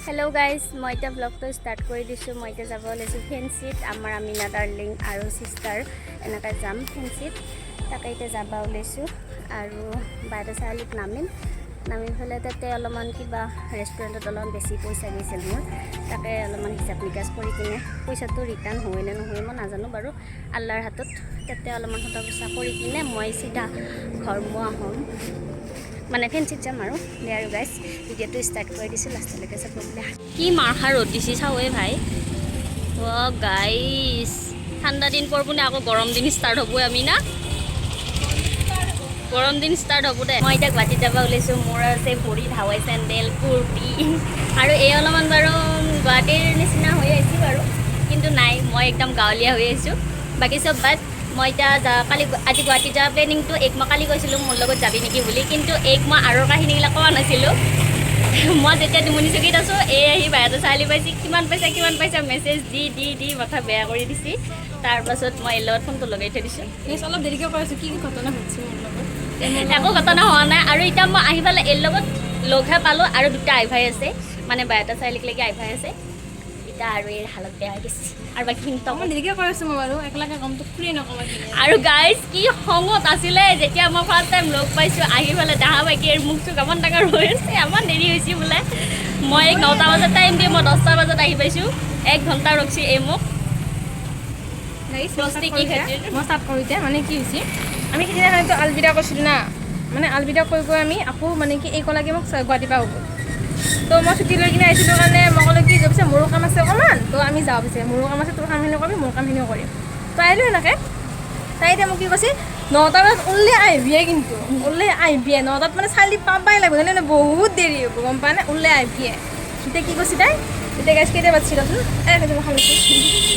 Hello' guys, মই এতিয়া ব্লগটো start কৰি দিছোঁ। মই এতিয়া যাব ওলাইছোঁ ফেঞ্চিত। আমাৰ আমিনা ডাৰ্লিং আৰু ছিষ্টাৰ এনেকৈ যাম ফেঞ্চিত। তাকে এতিয়া যাব ওলাইছোঁ আৰু বাইদেউ চাৰিআলিত নামিম। নামি পেলাই তাতে অলপমান কিবা ৰেষ্টুৰেণ্টত অলপমান বেছি পইচা গৈছিল মোৰ। তাকে অলপমান হিচাপ নিকাচ কৰি কিনে, পইচাটো ৰিটাৰ্ণ হয় নে নহয় মই নাজানো বাৰু, আল্লাৰ হাতত। তাতে অলপমান সোধা পোছা কৰি কিনে মই চিধা ঘৰমুৱা হ'ম, মানে ফেঞ্চিত যাম। আৰু দে আৰু গাইজ, ভিডিঅ'টো ষ্টাৰ্ট কৰি দিছোঁ, লাষ্টলৈকে চাব বোলে। কি মাৰখা ৰ'দ দিছে চাওঁ ভাই। অ' গাইজ, ঠাণ্ডা দিন পৰব নে আকৌ গৰম দিন ষ্টাৰ্ট হ'বই আমি না? গৰম দিন ষ্টাৰ্ট হ'ব দে। মই এতিয়া গুৱাহাটীত যাব ওলাইছোঁ। মোৰ আছে ভৰিত হাৱাই চেণ্ডেল, কুৰ্তি আৰু এই অলপমান বাৰু গুৱাহাটীৰ নিচিনা হৈ আহিছোঁ বাৰু, কিন্তু নাই, মই একদম গাঁৱলীয়া হৈ আহিছোঁ। বাকী চব বাদ। মই এতিয়া যা কালি আজি গুৱাহাটীত যোৱা প্লেনিংটো এইক মই কালি কৈছিলোঁ, মোৰ লগত যাবি নেকি বুলি। কিন্তু এইক মই আঁৰৰ কাহিনীবিলাক কোৱা নাছিলোঁ। মই যেতিয়া দুমুনি চকীত আছোঁ, এই আহি বাহিৰতে চাৰিআলি পাইছে, কিমান পইচা, কিমান পইচা মেছেজ দি দি দি মাথা বেয়া কৰি দিছে। তাৰপাছত মই এইৰ লগত ফোনটো লগাই থৈ দিছোঁ। অলপ দেৰিকৈ কৈ আছোঁ, কি কি ঘটনা ঘটিছে মোৰ লগত। একো ঘটনা হোৱা নাই। আৰু এতিয়া মই আহি পেলাই এইৰ লগত লগহে পালোঁ আৰু দুটা আই ভাই আছে, মানে বাৰটা চাৰিআলিলৈকে আই ভাই আছে। এতিয়া আৰু এইৰ হালত বেয়া হৈ গৈছে আৰু বাকীখিনি অকণমান দেৰিকৈ কৈ আছোঁ মই বাৰু, একলাগে কমটো খুলি নকওঁ এইখিনি। আৰু গাইজ, কি খঙত আছিলে যেতিয়া মই ফাৰ্ষ্ট টাইম লগ পাইছোঁ, আহি পেলাই দেখা পাই কি এইৰ মুখ চুখ ইমান ডাঙৰ হৈ আছে, ইমান দেৰি হৈছে বোলে। মই এইক 9টা বজাত টাইম দি মই 10টা বজাত আহি পাইছোঁ। এক ঘণ্টা ৰখছি এই মোক। Guys, মই দস্তি start কি কৰোঁ এতিয়া। খাতিৰ? মই ষ্টাৰ্ট কৰোঁ এতিয়া। মানে কি হৈছে, আমি সিদিনাখনতো আলবিদা কৰিছিলোঁ না, মানে আলবিদা কৈ কৈ আমি আকৌ মানে কি এই ক'লাকি মোক গুৱাহাটীৰ পৰা হ'ব। তো মই ছুটি লৈ কিনে আহিছিলোঁ কাৰণে মই ক'লোঁ কি পিছে মোৰো কাম আছে অকণমান, তো আমি যাওঁ পিছে, মোৰো কাম আছে, তোৰ কামখিনিও কৰিবি, মোৰ কামখিনিও কৰিম। তো আহিলোঁ সেনেকৈ। তাই এতিয়া মোক কি কৈছে, 9টা বজাত ওললে আহিবিয়ে, কিন্তু ওললে আহিবিয়ে 9টাত, মানে চালি পাবাই লাগিব, নহ'লে বহুত দেৰি হ'ব, গম পোৱা নে? ওললে আহিবিয়ে। এতিয়া কি কৈছে তাই? এতিয়া গাইজ, কেইটা বাজছি ৰচোন। এই মই খাম।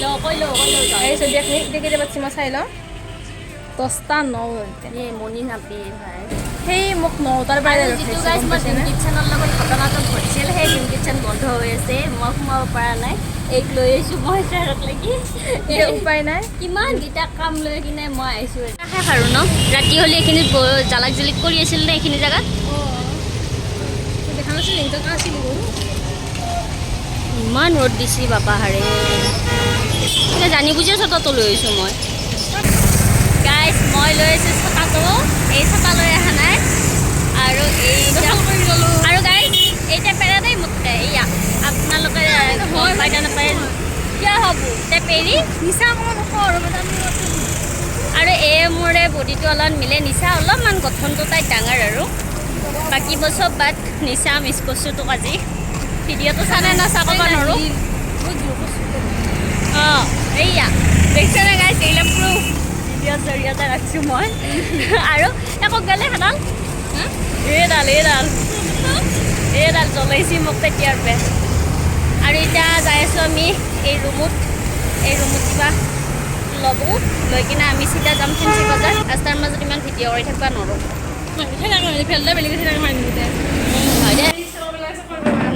ল, কৈ ল, কৈ ল। এই ছবি এক মিনিট। এতিয়া কেইটা বাজছি মই চাই লওঁ। 10টা 9 এতিয়া। এই মনি নাপি ভাই। সেই মোক 9টাৰ পৰাই আৰু যিটো গাইজ মই ডিম কিটচেনৰ লগত ঘটনাটো ঘটিছিল, সেই ডিম কিটচেন বন্ধ হৈ আছে, মই সোমাব পৰা নাই। এইক লৈ আহিছোঁ মই ছাৰক লাগি। এতিয়া উপায় নাই। কিমান কেইটা কাম লৈ কিনে মই আহিছোঁ। শেষ আৰু ন ৰাতি হ'লে এইখিনিত জালাক জিলিক কৰি আছিল নে এইখিনি জেগাত? দেখা নাছিল নেকি তই আছিলি? ইমান ৰ'দ দিছে বাবা হাৰে। এতিয়া জানি বুজিয়ে ছাতাটো লৈ আহিছোঁ মই। গাইজ, মই লৈ আহিছোঁ ছাতাটো, এই ছাতা লৈ অহা নাই। আৰু এই আৰু গাইজ, এতিয়া পেৰা দেই মোতকে। এইয়া আপোনালোকে গম পাই নে নাপায় কিয় হ'ব তে পেৰি। নিচা অকণমান ওখ আৰু মানে আমি আৰু এই মোৰে বডিটো অলপ মিলে। নিচা অলপমান গঠনটো তাই ডাঙৰ আৰু বাকী চব বাদ। নিচা মিছ কৰিছোঁ তোক আজি। ভিডিঅ'টো চা নাই নাচা ক'ব নোৱাৰোঁ। বহুত জোৰ কৰিছোঁ। অঁ, এইয়া দেখিছেনে গাইছ? এইবিলাক প্ৰুফ ভিডিঅ' জৰিয়তে ৰাখিছোঁ মই। আৰু একো গ'লে সেইডাল, এইডাল এইডাল এইডাল জ্বলাইছি মোক তেতিয়াৰ পৰা। আৰু এতিয়া যাই আছোঁ আমি এই ৰুমত কিবা ল'ব লৈ কিনে আমি চিধা যাম ফেঞ্চি বজাৰ। ৰাস্তাৰ মাজত ইমান ভিডিঅ' কৰি থাকিব নোৱাৰোঁ। বেলেগ মাৰি দে। হয় দে,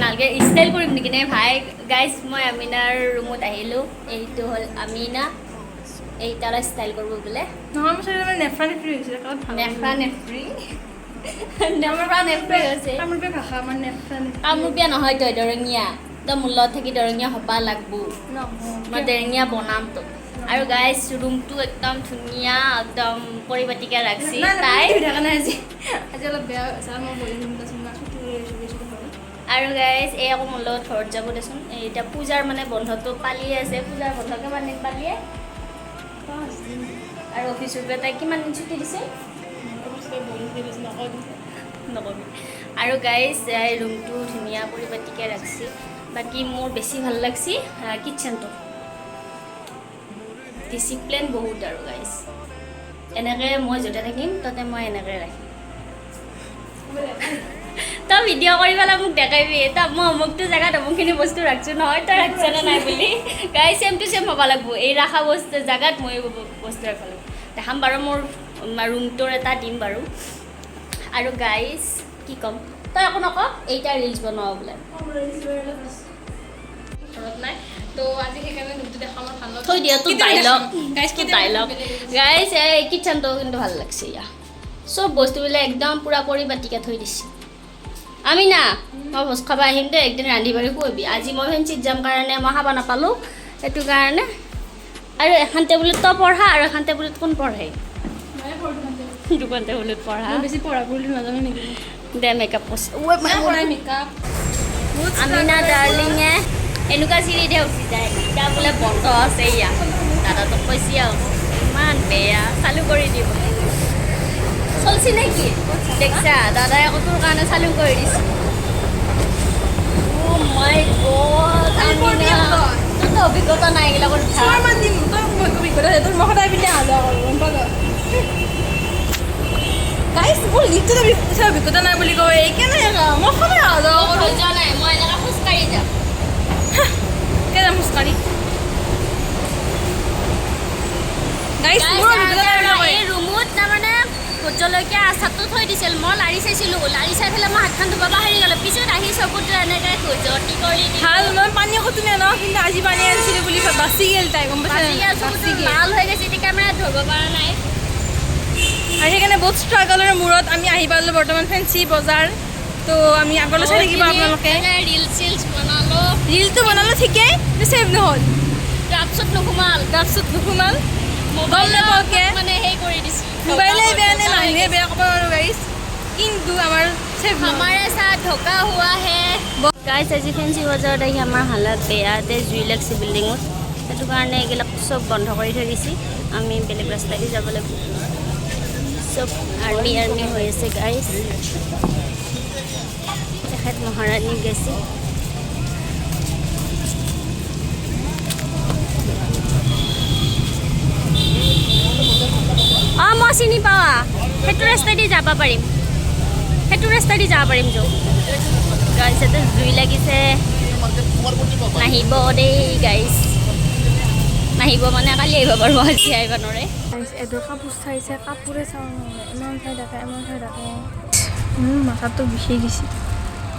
নালগে। ষ্টাইল কৰিম নেকি নে ভাই? গাইজ, মই আমিনাৰ ৰুমত আহিলোঁ। এইটো হ'ল আমিনা। এই তাৰা ষ্টাইল কৰিব বোলে। নহয়, মোৰ মানে নেফ্ৰা নেফ্ৰি হৈছিলে কাৰণ ভাল। নেফ্ৰা নেফ্ৰি, নেফ্ৰা নেফ্ৰি হৈছে। কামৰূপীয়া ভাষা আমাৰ নেফ্ৰা নেফ্ৰি। কামৰূপীয়া নহয়, তই দৰঙীয়া। তই মোৰ লগত থাকি দৰঙীয়া হ'বা লাগব। মই দৰঙীয়া বনাম তোক। আৰু গাইজ, ৰুমটো একদম ধুনীয়া, একদম পৰিপাটিকে ৰাখছি তাই। থকা নাই আজি। আজি অলপ বেয়া হৈছে আৰু মই বহি দেচোন না, ছুটি লৈ আহিছোঁ বেছি ঘৰত। আৰু গাইজ, এই আকৌ মোৰ লগত ঘৰত যাব দেচোন। এই এতিয়া পূজাৰ মানে বন্ধটো পালিয়ে আছে। পূজাৰ বন্ধ কিমান দিন পালিয়ে? 5 দিন। আৰু অফিচৰ পৰা তাই কিমান দিন ছুটি দিছে? নকবি। আৰু গাইজ, এই ৰুমটো ধুনীয়া পৰিপাটিকে ৰাখছি। বাকী মোৰ বেছি ভাল লাগছি কিটচেনটো, ডিচিপ্লিন বহুত। আৰু গাইজ, এনেকৈ মই য'তে থাকিম তাতে মই এনেকৈ ৰাখিম। তই ভিডিঅ' কৰি পেলাই মোক দেখাবি, তই মই অমুকটো জেগাত অমুকখিনি বস্তু ৰাখছোঁ নহয়, তই ৰাখছনে নাই বুলি। গাইজ, ছেম টু ছেম হ'ব লাগিব। এই ৰখা বস্তু জেগাত ময়ো বস্তু ৰাখিব লাগিব। দেখাম বাৰু, মোৰ ৰুমটোৰ এটা দিম বাৰু। আৰু গাইজ, কি ক'ম, তই একো নক। এইটা ৰিলচ বনাব বোলে। ঘৰত নাই তো আজি, সেইকাৰণে ৰুমটো দেখা মোৰ ভাল। থৈ দিয়া তোৰ ডাইলগ। গাইজ, তোৰ ডাইলগ। গাইজ, এই কিটচেনটো কিন্তু ভাল লাগছে। ইয়া চব বস্তুবিলাক একদম পূৰা পৰিপাটিকে থৈ দিছে। আমি না মই ভোজ খাব আহিম দে একদিন, ৰান্ধি বাঢ়ি খুৱাবি। আজি মই ফেঞ্চিত যাম কাৰণে মই খাব নাপালোঁ, সেইটো কাৰণে। আৰু এখন টেবুলত তই পঢ়া আৰু এখন টেবুলত কোন পঢ়ে? দুখন টেবুলত পঢ়া। বেছি পঢ়া বুলি নাজানো নেকি? দে, মেকআপ কৰিছে। মেকআপ। আমিনা ডাৰ্লিঙে এনেকুৱা চিৰিতহে উঠি যায়। এতিয়া বোলে বন্ধ আছে ইয়াত। দাদাটোক কৈছি আৰু ইমান বেয়া চালু কৰি দিব। চলছি নেকি? দেখছা, দাদাই আকৌ তোৰ কাৰণে চালু কৰি দিছে। Oh my God, Amina, তোৰতো অভিজ্ঞতা নাই এইগিলাকৰ উঠা। মান দিম তই অভিজ্ঞতা আছে তোৰ। মই সদায় পিন্ধি অহা যোৱা কৰোঁ, গম পালো। গাইছ, মোৰ লিফ্টত অভিজ্ঞতা নাই বুলি কয়। এই কেনে মই সদায় অহা যোৱা মোৰ কৰোঁ। ধৈৰ্য নাই, মই এনেকৈ খোজকাঢ়ি যাম। কেনে খোজকাঢ়ি? গাইছ, মোৰ অভিজ্ঞতা নাই বুলি কয়। এই ৰুমত তাৰমানে ভোট জলকীয়া আচাৰটো থৈ দিছিল। মই লাৰি চাইছিলোঁ, লাৰি চাই পেলাই মই হাতখন ধুব পাহৰি গ'লোঁ। পিছত আহি চকুটো এনেকৈ খজুৱতি কৰি দিলোঁ। ভাল, মই পানী ক'তো নাই ন, কিন্তু আজি পানী আনিছিলোঁ বুলি বাচি গ'ল তাই, গম পাইছা? বাচি গ'ল, বাচি চকুটো গ'ল। লাল হৈ গৈছে, এতিয়া কেমেৰাত ধৰিব পৰা নাই। আৰু সেইকাৰণে বহুত ষ্ট্ৰাগলৰ মূৰত আমি আহি পালোঁ বৰ্তমান ফেঞ্চি বজাৰ। তো আমি আগলৈ চাই থাকিব আপোনালোকে। ৰিলচ চিলছ বনালোঁ। ৰিলটো বনালোঁ ঠিকেই, কিন্তু ছেভ নহ'ল। ড্ৰাফ্টছত নোসোমাল। তাৰপিছত নোসোমাল, গম নাপাওঁকে। মানে সেই কৰি দিছে। মোবাইলে বেয়া নে মানুহে বেয়া ক'ব নোৱাৰোঁ গাইছ, কিন্তু আমাৰ ছেভ নহ'ল। हमारे साथ धोखा हुआ है গাইছ। আজি ফেঞ্চি বজাৰত আহি আমাৰ হালত বেয়াতে জুই লাগছে বিল্ডিঙত। সেইটো কাৰণে এইবিলাক চব বন্ধ কৰি থৈ দিছে। আমি বেলেগ ৰাস্তাইদি যাব লাগিব। চব আৰ্মি আৰ্মি হৈ আছে গাইছ। তেখেত মহাৰাণী গেছে। অঁ, মই চিনি পাওঁ। সেইটো ৰাস্তাইদি যাব পাৰিম, সেইটো ৰাস্তাইদি যাব পাৰিম। যৌ গাইছ, ইয়াতে জুই লাগিছে। নাহিব দেই গাইছ, নাহিব মানে কালি আহিব পাৰিব, আজি আহিব নোৱাৰে। এযোৰ কাপোৰ চাইছে, কাপোৰে চাওঁ নহয়, ইমান চাই থাকে, ইমান চাই থাকে, মোৰ মাথাটো বিষাই গৈছে।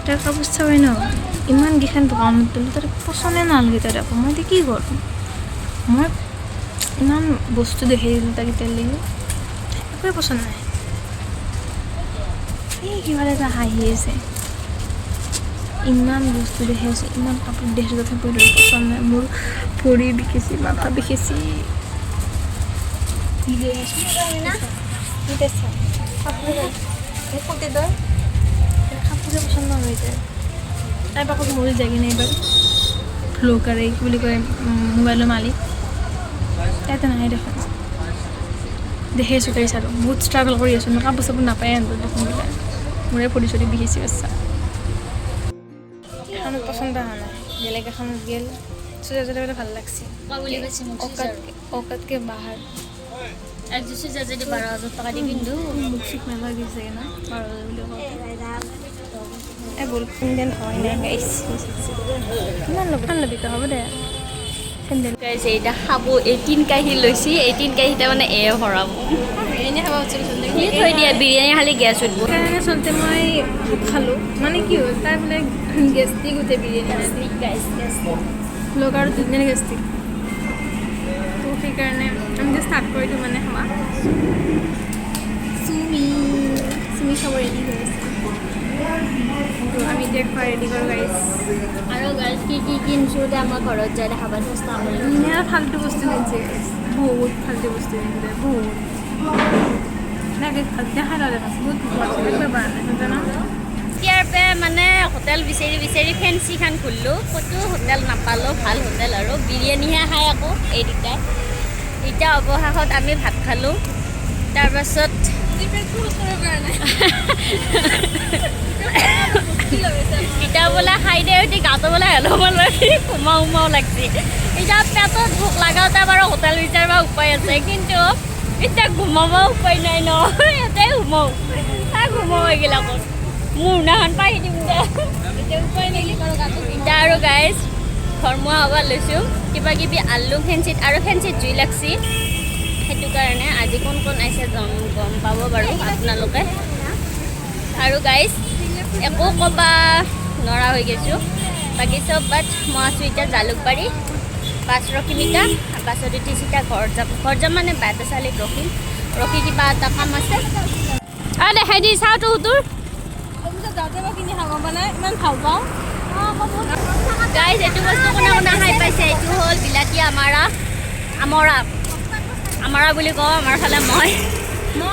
তাৰ কাপোৰ চাবাই ন, ইমান কেইখন দোকানত গ'লোঁ, তাৰ পচন্দে নালাগে তাৰ আকৌ। মই এতিয়া কি কৰোঁ? মই ইমান বস্তু দেখাই দিলোঁ তাক, এতিয়ালৈকে একোৱে পচন্দ নাই। এই কিবা এটা হাঁহি আছে। ইমান বস্তু দেখাই আছোঁ, ইমান কাপোৰ দেখিছোঁ, তথাপিও পচন্দ নাই। মোৰ ভৰি বিষাইছে, মাথা বিষাইছে। কি কাপোৰে পচন্দ নহয় এতিয়া। তাই পাকত মৰি যায় কিনে এইবাৰ ভ্লগাৰে কি বুলি কয়, মোবাইলৰ মালিক ইয়াতে নাহে দেখোন। দেখি আছোঁ গাইছ, আৰু বহুত ষ্ট্ৰাগল কৰি আছোঁ মই। কাপোৰ চাপোৰ নাপায় আনটো দেখোন কিবা। মোৰে ভৰি চৰি বিষাইছে। বাচ্ছা এখনত পচন্দ হোৱা নাই, বেলেগ এখনত গেল। চুজা চুজা বোলে ভাল লাগছে। বুলি কৈছে মোক। औकात, औकात के बाहर। একযোৰ চুইজাৰ যদি 12,000 টকা দি পিন্ধো। মুখ চুখ মেলা গৈছে না 12,000 বুলি কওঁতে। এই বল, চেণ্ডেল হোৱাই নাই গাইছ। কিমান ল'ব, কিমান ল'বি তই? হ'ব দে, চেণ্ডেল। গাইছ, এতিয়া খাব এই তিন কাঁহী লৈছি। এই তিন কাঁহীতে মানে ভৰাব। বিৰিয়ানী খাব উঠিছিলোঁ। সি থৈ দিয়ে, বিৰিয়ানী খালি গেছ উঠব। সেইকাৰণে আচলতে মই ভাত খালোঁ। মানে কি হ'ল, তাৰ বোলে গেষ্ট্ৰিক উঠে বিৰিয়ানী লগ আৰু দুদিন গেষ্ট্ৰিক। তো সেইকাৰণে আমি যে ষ্টাৰ্ট কৰি দিওঁ মানে খাৱা। চুমি চুমি খাব ৰেডি হৈ আছে। তো আমি এতিয়া খোৱা ৰেডি কৰোঁ গাইছ। আৰু গাইছ, কি কি কিনছোঁ এতিয়া মই ঘৰত যাই দেখাব চেষ্টা কৰিম। ধুনীয়া ফাল্টু বস্তু কিনছে guys। বহুত ফাল্টু বস্তু কিনছে, বহুত। দেখা দেখাছে, বহুত ভোক লাগছে, একবাৰ পৰা নাই জানা। এতিয়াৰ পৰা মানে হোটেল বিচাৰি বিচাৰি ফেঞ্চিখন ঘূৰিলোঁ, ক'তো হোটেল নাপালোঁ ভাল হোটেল। আৰু বিৰিয়ানীহে খাই আকৌ এই দুটাই। এতিয়া অৱশেষত আমি ভাত খালোঁ। তাৰপাছত এতিয়া বোলে খাই দে উঠি গাটো বোলে হেলমান লাগি সোমাও সোমাও লাগছে। এতিয়া পেটত ভোক লাগাওঁতে বাৰু হোটেল বিচাৰিব উপায় আছে, কিন্তু এতিয়া ঘুমাব উপায় নাই ন। ইয়াতে ঘুমাও, তাক ঘুমাও, এইগিলাকত মোৰ নাখন পাই দিম দে। এতিয়া উপায় নাই। এতিয়া আৰু গাইজ, ঘৰমুৱা হ'ব লৈছোঁ। কিবা কিবি আনলো ফেঞ্চিত, আৰু ফেঞ্চিত জুই লাগছি। সেইটো কাৰণে আজি কোন কোন আহিছে গম গম পাব বাৰু আপোনালোকে। আৰু গাইজ, একো ক'বা নোৱাৰা হৈ গৈছোঁ, বাকী চব বাট। মই আছোঁ এতিয়া জালুকবাৰী, বাছ ৰখিম এতিয়া। বাছত উঠি চিধা ঘৰত যাম। ঘৰত যাম মানে বাইদেউ চালিত ৰখিম, ৰখি কিবা এটা কাম আছে। দেখাই দি চাওঁ তোৰ। যাওঁতে মই কিনি খাব মানে ইমান ভাল পাওঁ। গাইজ, এইটো বস্তু কোনে কোনে খাই পাইছে? এইটো হ'ল বিলাতী আমাৰা, আমৰা, আমাৰা বুলি কওঁ আমাৰ ফালে। মই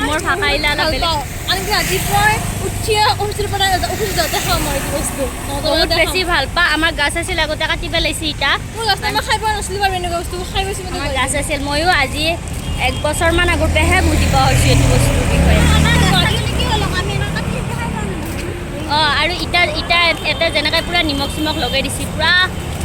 মোৰ ভাষা ইলা অলপ ভাল বেলেগ। পাওঁ। আনকি ৰাতিপুৱাই উঠিয়ে অফিচৰ পৰা অফিচ যাওঁতে খাওঁ মই এইটো বস্তু। বহুত বেছি ভাল পাওঁ। আমাৰ গাছ আছিল আগতে, কাটি পেলাইছে এতিয়া। মোৰ লাষ্ট মই খাই পোৱা নাছিলোঁ বাৰু, এনেকুৱা বস্তু খাই পাইছোঁ মানে। আমাৰ গাছ আছিল। ময়ো আজি এক বছৰমান আগৰ পৰাহে বুজি পোৱা হৈছোঁ এইটো বস্তুৰ বিষয়ে। অঁ, আৰু ইটা ইটা ইয়াতে যেনেকৈ পূৰা নিমখ চিমখ লগাই দিছে, পূৰা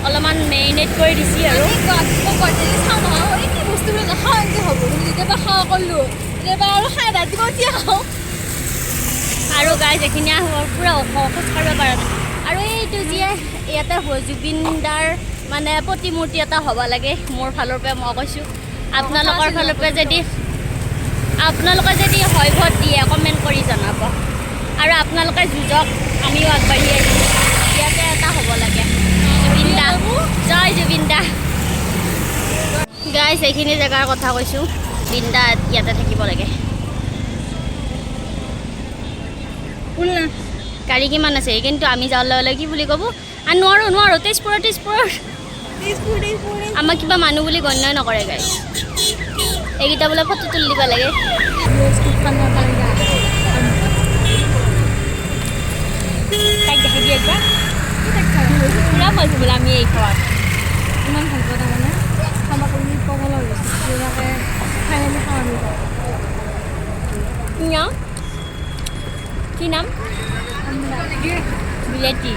অলপমান মেৰিনেট কৰি দিছে আৰু। আমি গুৱাহাটী চাওঁ নহয়, এই কি বস্তুবোৰ নাখাওঁ এনেকৈ হ'ব, কিন্তু যেতিয়াবা খাওঁ ক'লোঁ তেতিয়াবা আৰু খাই ৰাতিপুৱা উঠিয়ে খাওঁ। আৰু গাইজ, এইখিনি পূৰা ওখ, খোজ কাঢ়িব পৰা নাই। আৰু এইটো যে ইয়াতে জুবিন দাৰ মানে প্ৰতিমূৰ্তি এটা হ'ব লাগে, মোৰ ফালৰ পৰা মই কৈছোঁ। আপোনালোকৰ ফালৰ পৰা যদি আপোনালোকে যদি হয় ভোট দিয়ে, কমেণ্ট কৰি জনাব। আৰু আপোনালোকে যুঁজক, আমিও আগবাঢ়ি আহিম। ইয়াতে এটা হ'ব লাগে জুবিন দা। জয় জুবিন দা। গাইজ, এইখিনি জেগাৰ কথা কৈছোঁ, জুবিন দা ইয়াতে থাকিব লাগে। না। গাড়ী কিমান আছে, কিন্তু আমি যোৱাৰ লগে লগে কি বুলি ক'ব? আৰু নোৱাৰোঁ, নোৱাৰোঁ, তেজপুৰৰ, তেজপুৰৰ। তেজপুৰ, তেজপুৰ। আমাক কিবা মানুহ বুলি গণ্যই নকৰে গাইজ। এইকেইটা বোলে ফটো তুলি দিব লাগে। তাইক দেখাই দিয়ে একবাৰ। পুৰা পাইছোঁ বোলে আমি এই খোৱাত। ইমান ভাল পাওঁ, তাৰমানে খাব কৰি পগলা হৈ গৈছোঁ। যেনেকৈ ফাইনেলি খাওঁ আমি। কি নাম, কি নাম? বিলাতী।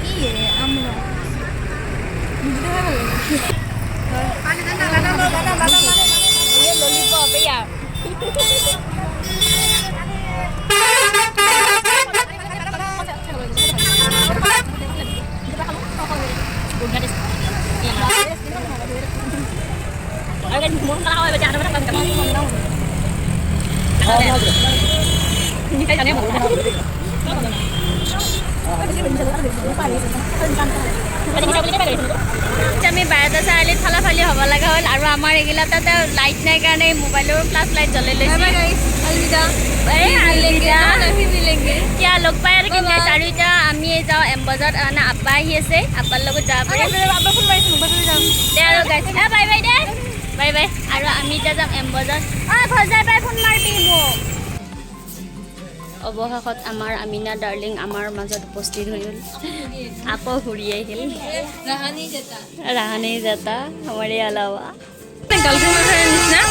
কি আমরা বুঝতে পারলাম। ললিপপ এয়া। আমি বাৰটা চাৰিআলিত ফালাফালি হ'ব লগা হ'ল আৰু আমাৰ এইগিলা তাতে লাইট নাই কাৰণে মোবাইলৰ ফ্লাছ লাইট জ্বলাই লৈছে। अलविदा। এই আলবিদা। फिर मिलेंगे। এতিয়া লগ পাই আৰু কিন্তু আৰু এতিয়া আমি যাওঁ এম বজাৰত, মানে আব্বা আহি আছে, আব্বাৰ লগত যাব পাৰিম। আব্বা ফোন মাৰিছে, মোবাইল যাম। দে আৰু গাইছ, এ বাই বাই দে, বাই বাই। আৰু আমি এতিয়া যাম এম বজাৰত। অ ঘৰ যাই পাই ফোন মাৰিবি মোক। অৱশেষত আমাৰ আমিনা ডাৰ্লিং আমাৰ মাজত উপস্থিত হৈ গ'ল, আকৌ ঘূৰি আহিল। रहा नहीं जाता। रहा नहीं जाता हमारे अलावा। গাৰ্লফ্ৰেণ্ডৰ নিচিনা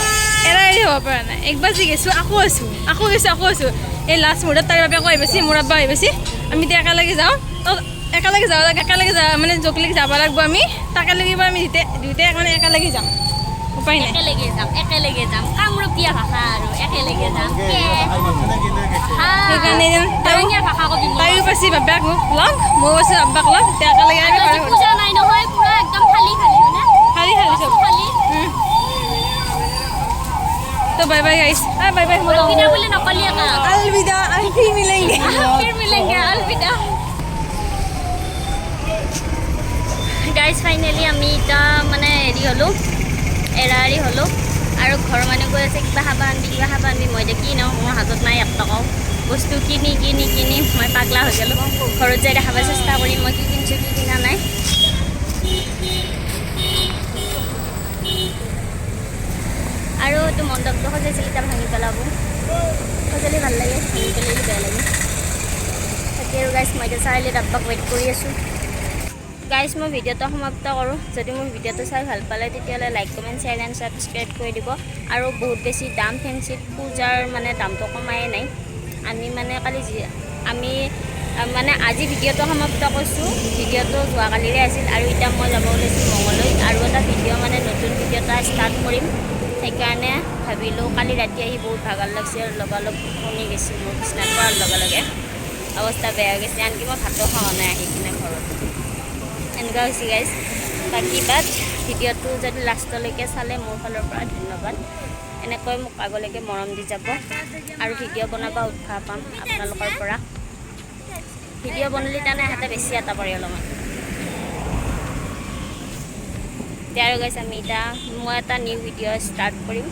এৰা এৰি হ'ব পৰা নাই। একবাৰ যি গেছোঁ, আকৌ আছোঁ, আকৌ গৈছোঁ, আকৌ আছোঁ। এই লাষ্ট মুহূৰ্তত তাৰ বাবে আকৌ আহি পাইছি, মোৰ আব্বা আহি পাইছি। আমি এতিয়া একেলগে যাওঁ, তো একেলগে যাওঁ, একেলগে যাওঁ, মানে য'তলৈকে যাব লাগিব আমি তাকেলৈকে আমি দুয়োটাই মানে একেলগে যাম, উপায় নাই। একেলগে যাম, একেলগে যাম, কামৰূপীয়া ভাষা আৰু একেলগে যাম। সেইকাৰণে যেন দৰঙীয়া ভাষা কবি মোক। তাইও পাইছি বাপেক মোক লগ, ময়ো পাইছোঁ আব্বাক লগ, এতিয়া একেলগে আমি আৰু আজি পূজা নাই নহয়, পুৰা একদম খালী খালী হয়নে? খালী খালী চব। খালী। তো বাই বাই গাইছ, বাই বাই। अलविदा বুলি নকলি আকৌ। अलविदा, फिर मिलेंगे। फिर मिलेंगे, अलविदा। গাইজ, ফাইনেলি আমি এতিয়া মানে হেৰি হ'লোঁ, এৰা এৰি হ'লোঁ। আৰু ঘৰৰ মানুহ কৈ আছে কিবা খাবা আনবি, কিবা খাবা আনবি। মই এতিয়া কি ন, মোৰ হাতত নাই এক টকাও। বস্তু কিনি কিনি কিনি মই পাগলা হৈ গ'লোঁ। ঘৰত যাই দেখাব চেষ্টা কৰিম মই কি কিনিছোঁ কি কিনা নাই। আৰু এইটো মণ্ডপটো সজাইছিল, এতিয়া ভাঙি পেলাব। সজালি ভাল লাগে, ভাঙি পেলালে বেয়া লাগে। তাকে আৰু গাইজ, মই এতিয়া চাৰিআলিত আব্বাক ৱেইট কৰি আছোঁ। গাইজ, মই ভিডিঅ'টো সমাপ্ত কৰোঁ। যদি মোৰ ভিডিঅ'টো চাই ভাল পালে, তেতিয়াহ'লে like, comment, share and subscribe কৰি দিব। আৰু বহুত বেছি দাম ফেঞ্চিত, পূজাৰ মানে দামটো কমায়ে নাই। আমি মানে কালি যি আমি মানে আজি ভিডিঅ'টো সমাপ্ত কৰিছোঁ। ভিডিঅ'টো যোৱাকালিৰে আছিল। আৰু এতিয়া মই যাব ওলাইছোঁ মঙলৈ, আৰু এটা ভিডিঅ' মানে নতুন ভিডিঅ' এটা ষ্টাৰ্ট কৰিম। সেইকাৰণে ভাবিলোঁ, কালি ৰাতি আহি বহুত ভাগৰ লাগছে আৰু লগালগ টোপনি গৈছোঁ মোৰ। বিচনাত পৰাৰ লগে লগে অৱস্থা বেয়া হৈ গৈছে, আনকি মই ভাতো খোৱা নাই আহি কিনে ঘৰত, এনেকুৱা হৈছে গাইজ। বাকী বাট ভিডিঅ'টো যদি লাষ্টলৈকে চালে, মোৰ ফালৰ পৰা ধন্যবাদ। এনেকৈ মোক আগলৈকে মৰম দি যাব আৰু ভিডিঅ' বনাব উৎসাহ পাম আপোনালোকৰ পৰা। ভিডিঅ' বনালে তাৰমানে হাতে বেছি এটা পৰে অলপমান। দে আৰু গাইজ, আমি এতিয়া মই এটা নিউ ভিডিঅ' ষ্টাৰ্ট কৰিম।